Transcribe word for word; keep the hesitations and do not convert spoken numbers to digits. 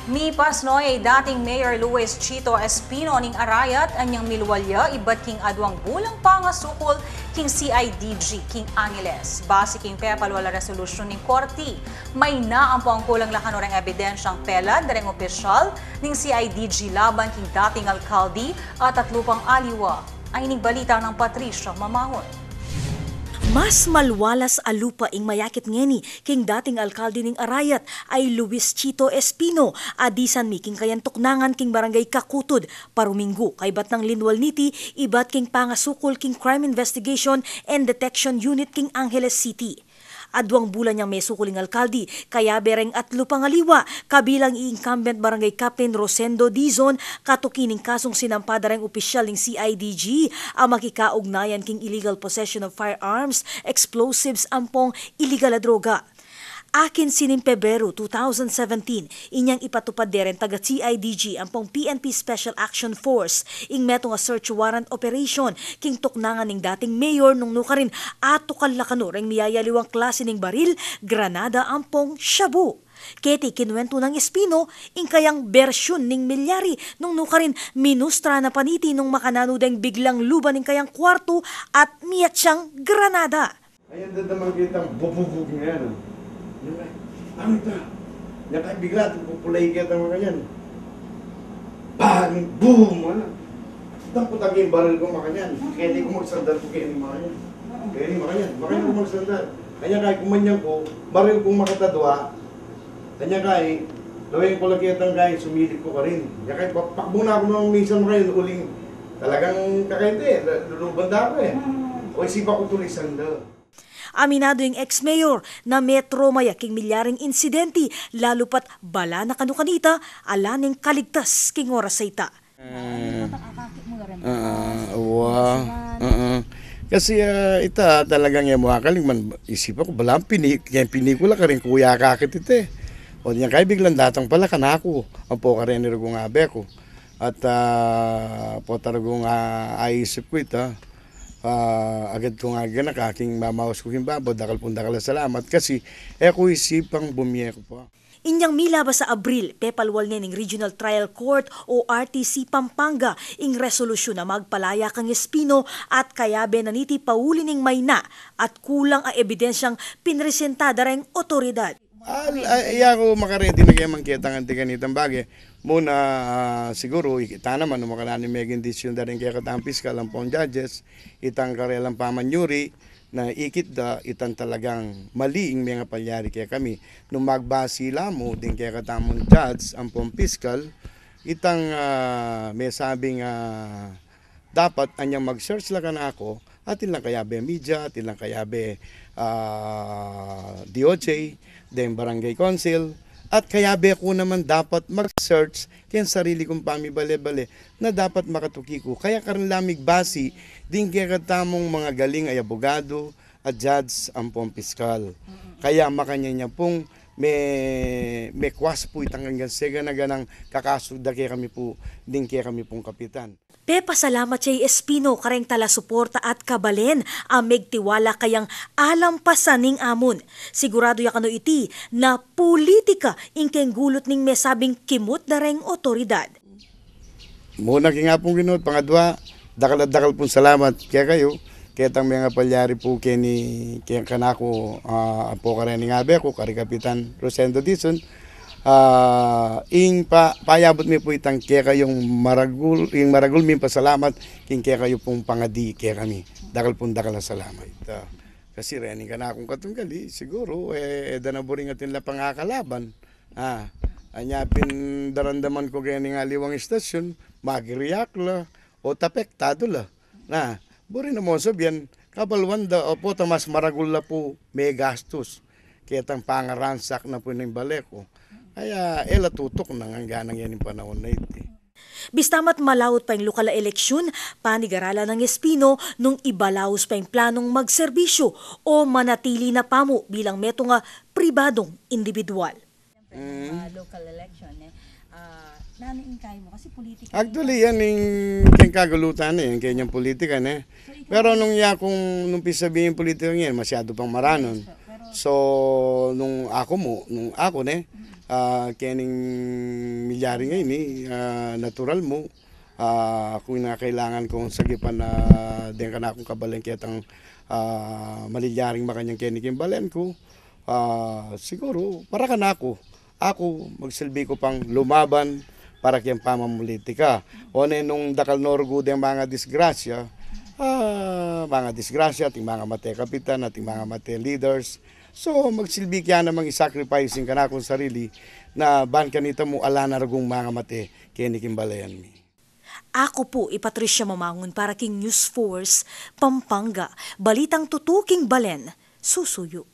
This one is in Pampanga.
Mipasnoy dating Mayor Luis Chito Espino ning Arayat anyang milwal ya ibat king aduang bulang pangasukul king C I D G king Angeles. Base king pepalwal a resolusyun ning korte, mayna ampong kulang la kanu reng ebidensyang pelad reng opisyal ning C I D G laban king dating alkalde at atlu pang aliwa. Ay ning balita nang Patricia Mamahon. Mas malwalas a lupa ing mayakit ngeni king dating alkalde ning Arayat a i Luis Chito Espino, a disan mi king kayang tuknangan king Barangay Kakutud, paruminggu kaybat nang linwal niti ibat king pangasukul king Crime Investigation and Detection Unit king Angeles City. Aduang bulan yang mesukul ing alkalde, kayabe reng atlu pang aliwa, kabilang i incumbent Barangay Captain Rosendo Dizon, katuki ning kasung sinampa da reng opisyal ning C I D G a makikaugnayan king illegal possession of firearms, explosives, ampong illegal a droga. Akin sining Pebreru two thousand seventeen, inyang ipatupad de reng taga C I D G ampong P N P Special Action Force ing metung a search warrant operation king tuknangan ning dating mayor nung nukarin atukal la kanu reng miyayaliwang klase ning baril, granada ampong shabu. Keti kinuwentu nang Espino ing kayang bersyun ning milyari nung nukarin minustra na pa niti nung makananu deng biglang luban ning kayang kuwartu at miyatsang granada. Ayan, dadamang kitang bububug niya, no? Yan kay, ano ita? Yan kay bigla, pupulay kita, makanyan. Bang! Boom! Ano? Dampot ing baril ku, makanyan. Kaya di ku magsandal ku, kaya ni makanyan. Kaya ni makanyan. Makanyan ku magsandal. Kaya kay kumanyan ku, baril kung makatadwa. Kaya kay, laweng ku la kitang kay, sumilip ku karin. Kaya kay, pa-, pakbung na ku nung minsan, makanyan, uling talagang kakainte, luluban da ku, e. O, isipan ku tulisan da. Aminadu ing ex-mayor na metroma ya king milyaring insidente, lalu pat bala na kanu kanita, ala neng kaligtas king oras a ita. Ah, ah, wa, ah, ah. Kasi, ah, ita talagang ya mu akaling man, isipan ku, bala pini-, keng pinikula karing kuya kakit ita, e. O, yan kay biglang datang pala kanaku, ampo kareng rugong abe ku. At, ah, pota rugong, ah, aisip ku ita, ah, agad kung agad na kaking mamaus ku king babo, dakal pung dakal a salamat kasi e ku isipang bumie ku pa. Inyang milabas a Abril, pepalwal ne ning Regional Trial Court o R T C Pampanga ing resolusyun a magpalaya kang Espino at kayabe na niti pauli ning mayna at kulang a ebidensyang pinresenta da reng otoridad. Ah, ah, iya ku makareti na kaya mang ketang anti kanitang bage. Muna, ah, siguru, ikita naman, nung makananu meging desisyun da ring kekatang piskal ampong judges, itang karelang pamanyuri, na ikit da itang talagang mali ing mengapalyari kekami. Nung magbasi la mu ding kekatamung judge ampong piskal, itang, ah, mesabing, ah, dapat anyang mag-search la kanaku, atin lang kayabe media, atin lang kayabe, ah, D O J, deng barangay council, at kayabe ku naman dapat mag-search keng sarili kung pamibale-bale na dapat makatuki ku. Kaya karin la migbasi ding kekatamung mangagaling a abogado, a judge ampong piskal. Kaya makanyan ya pung me-, mekwas pu itang anggang sega na ganang kakasud da kekami pu, ding kekami pung kapitan. Pepasalamat ya i Espino kareng talasuporta at kabalen a megtiwala kayang alampasan ing amun. Siguradu ya kanu iti na pulitika ing keng gulut ning mesabing kimut da reng otoridad. Muna king Apung Ginu, pangadwa, dakal at dakal pung salamat kekayu, ketang mengapalyari pu keni, ke-, kanaku, ah, ampo kareng abe ku, kari Kapitan Rosendo Dizon, ah, ing pa-, payabut mi pu itang kekayung maragul, ing maragul ming pasalamat king kekayu pung pangadi kekami. Dakal pung dakal a salamat. Ah, kasi reni kanakung katunggali, siguru, e, e da na buring atin la pangakalaban. Ah, anya pin daramdaman ku keni king aliwang istasyun, mag-react la, o apektadu la. Na, buri na mu sabian, kabaluan da, o pota mas maragul la pu megastus ketang pangaransak na pu ning bale ku. Kaya e la tutuknang anggang ngeni ing panaun a iti. Bista mat malaut pa ing lokal a eleksyun, panigaralan nang Espino nung ibalaus pa ing planung magserbisyu o manatili na pamu bilang metung a pribadung indibidwal. Siyempre, mm, ah, local election, e. Ah, nanu ing kaya mu? Kasi politika. Actually, yan ing keng kagulutan, e, ing kenyang politika, ne. So, ikaw, pero nung ya kung, nung pisabi ing politika yan, masyadu pang maranun. Yes, sir. Pero so, nung aku mu, nung aku, ne, mm, Ah, kening milyari ngeni, ah, natural mu, ah, kung nangangailangan kung sagipan na deng kanakung kabalen ketang, ah, malilyaring makanyan keni king balen ku, ah, siguru, para kanaku, aku, magsilbi ku pang lumaban para keng pamamolitika. O ne nung dakal no rugu deng mga disgrasya, ah, mga disgrasya, ating mga mate kapitan, ating mga mate leaders. So, magsilbi kaya namang i-sacrifice ing kanakung sarili na ban kanita mu ala na rugung mga mate keni king balen mi. Aku pu i Patricia Mamangun para king News Force Pampanga, balitang tutu king balen, susuyu.